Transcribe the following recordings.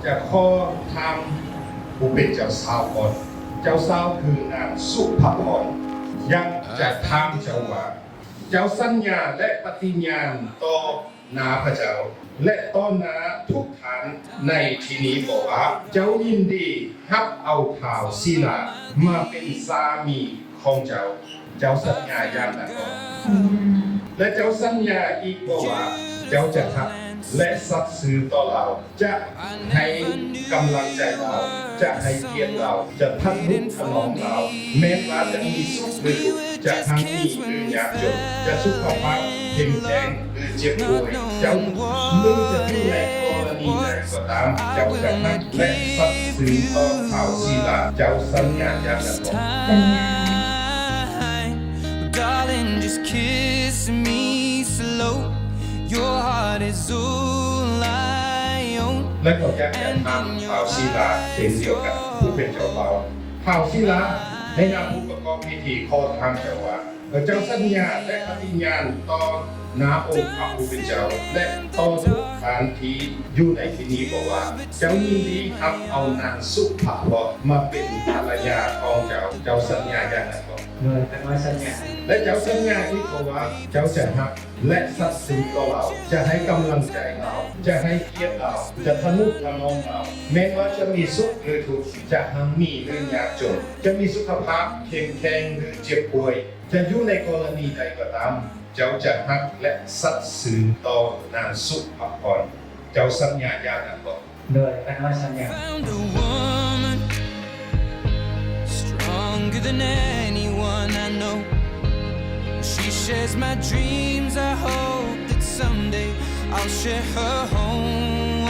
ຈະຂໍຖາມຜູ້ເປັນເຈົ້າສາວກ່ອນ. ເຈົ້າສາວຄືນາງສຸພາພອນ ຢາກຈະຖາມເຈົ້າວ່າ ເຈົ້າສັນຍາ ແລະ ປະຕິຍານຕໍ່ໜ້າພະເຈົ້າ ແລະ ຕໍ່ໜ້າທຸກທ່ານໃນທີ່ນີ້ບໍ່ວ່າ ເຈົ້າຍິນດີຮັບເອົາທ້າວສີລາມາເປັນສາມີຂອງເຈົ້າ? ເຈົ້າສັນຍາຢ່າງນັ້ນບໍ່? ສັນຍາ. ແລະ ເຈົ້າສັນຍາອີກບໍ່ວ່າ ເຈົ້າຈະຮັກ ແລະ ສັດຊື່ຕໍ່ລາວ, ຈະໃຫ້ກຳລັງໃຈລາວ, ຈະໃຫ້ກຽດລາວ, ຈະທະນຸຖະໜອມລາວ, ແມ່ນວ່າຈະມີສຸກຫຼືທຸກ, ຈະຮັ່ງມີຫຼືຍາກຈົນ, ຈະສຸຂະພາບເຂັ້ມແຂງ ຫຼືເຈັບປ່ວຍ, ເຈົ້າ ຫຼືຈະຢູ່ໃນກໍລະນີໃດກໍຕາມ, ເຈົ້າຈະຮັກ ແລະ ສັດຊື່ຕໍ່ທ້າວສີລາ. ເຈົ້າສັນຍາຢ່າງນັ້ນບໍ່? ສັນຍາ. ແລະ ເຂົາຢາກຈະຖາມທ້າວສີລາເຊັ່ນດຽວກັນ ຜູ້ເປັນເຈົ້າບ່າວ. ທ້າວສີລາ ໃນນາມຜູ້ປະກອບພິທີ ຂໍຖາມເຈົ້າວ່າ ເຈົ້າສັນຍາ ແລະ ປະຕິຍານຕໍ່ໜ້າອົງພະຜູ້ເປັນເຈົ້າ ແລະ ຕໍ່ທຸກທ່ານທີ່ຢູ່ໃນທີ່ນີ້ບໍ່ວ່າ ເຈົ້າຍິນດີຮັບເອົານາງສຸພາພອນມາເປັນພັນລະຍາຂອງເຈົ້າ? ເຈົ້າສັນຍາຢ່າງນັ້ນບໍ່? ໂດຍ ຂ້ານ້ອຍສັນຍາ. ແລະ ເຈົ້າສັນຍາອີກບໍ່ວ່າ ເຈົ້າຈະຮັກ ແລະ ສັດຊື່ຕໍ່ລາວ, ຈະໃຫ້ກຳລັງໃຈລາວ, ຈະໃຫ້ກຽດລາວ, ຈະທະນຸຖະໜອມລາວ, ແມ່ນວ່າຈະມີສຸກຫຼືທຸກ, ຈະຮັ່ງມີຫຼືຍາກຈົນ, ຈະມີສຸຂະພາບເຂັ້ມແຂງຫຼືເຈັບປ່ວຍ, ຈະຢູ່ໃນກໍລະນີໃດກໍຕາມ, ເຈົ້າຈະຮັກ ແລະ ສັດຊື່ຕໍ່ນາງສຸພາພອນ. ເຈົ້າສັນຍາຢ່າງນັ້ນບໍ່? ໂດຍ ຂ້ານ້ອຍສັນຍາ. Found a woman stronger than anyone I know. She shares my dreams. I hope that someday I'll share her home.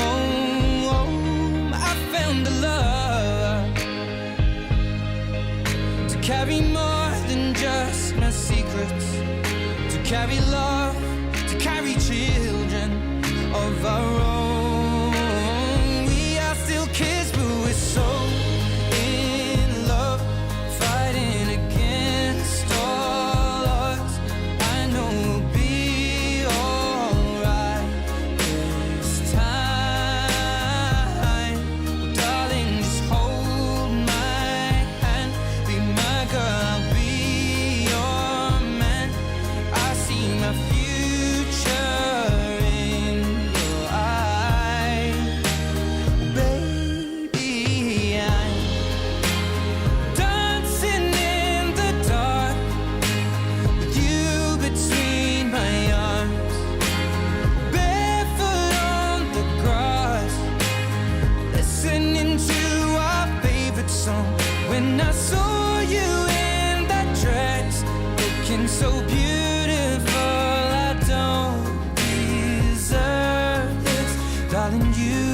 I found a love to carry more than just my secrets, to carry love, to carry children of our own. We are still kids, but we're so in love, fighting against all odds. I know we'll be alright this time. Darling, just hold my hand, be my girl, I'll be your man. I see my future in your eyes, baby. I'm dancing in the dark with you between my arms, barefoot on the grass, listening to our favorite song. When I saw you in that dress, looking so beautiful, I don't deserve this. Darling, you